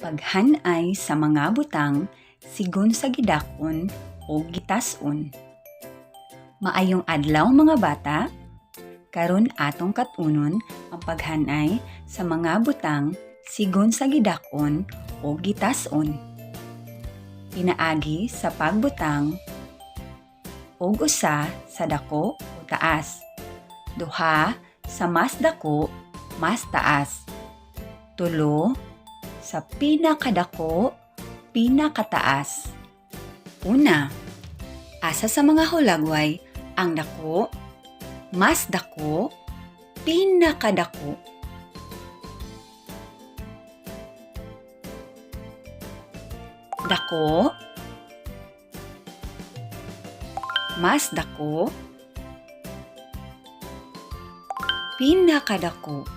Paghanay sa mga butang sigon sa gidak-on o gitas-on. Maayong adlaw, mga bata. Karon atong kat-unon ang paghanay sa mga butang sigon sa gidak-on o gitas-on. Pinaagi sa pagbutang og usa sa dako o taas, duha sa mas dako, mas taas, tulo sa pinakadako, pinakataas. Una, asa sa mga hulagway ang dako, mas dako, pinakadako? Dako, mas dako, pinakadako.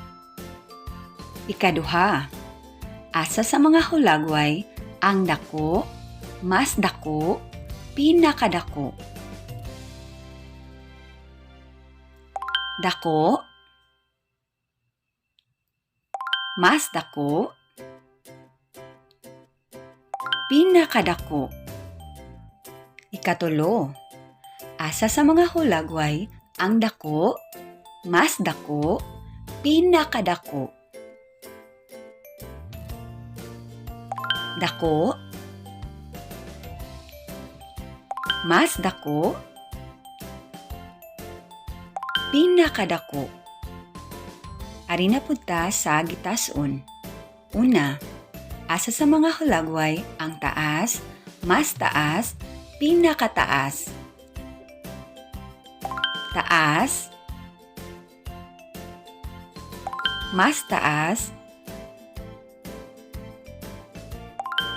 Ikaduha, asa sa mga hulagway ang dako, mas dako, pinakadako? Dako, mas dako, pinakadako. Ikatulo, asa sa mga hulagway ang dako, mas dako, pinakadako? Dako, mas dako, pinakadako. Ari na pud ta sa gitas-on. Una, asa sa mga hulagway ang taas, mas taas, pinakataas? Taas, mas taas,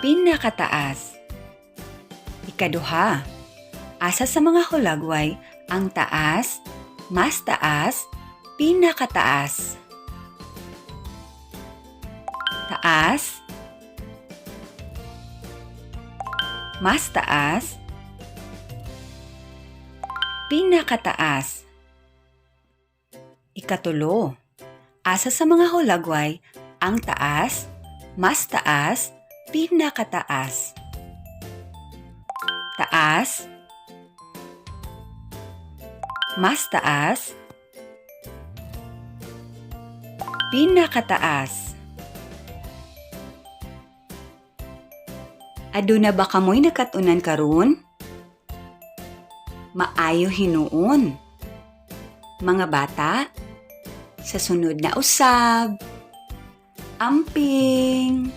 pinakataas. Ikaduha, asa sa mga hulagway ang taas, mas taas, pinakataas? Taas, mas taas, pinakataas. Ikatulo, asa sa mga hulagway ang taas, mas taas, pinakataas? Taas, mas taas, pinakataas. Aduna ba kamoy nakat-unan karon? Maayo hinuon. Mga bata, sa sunod na usab. Amping!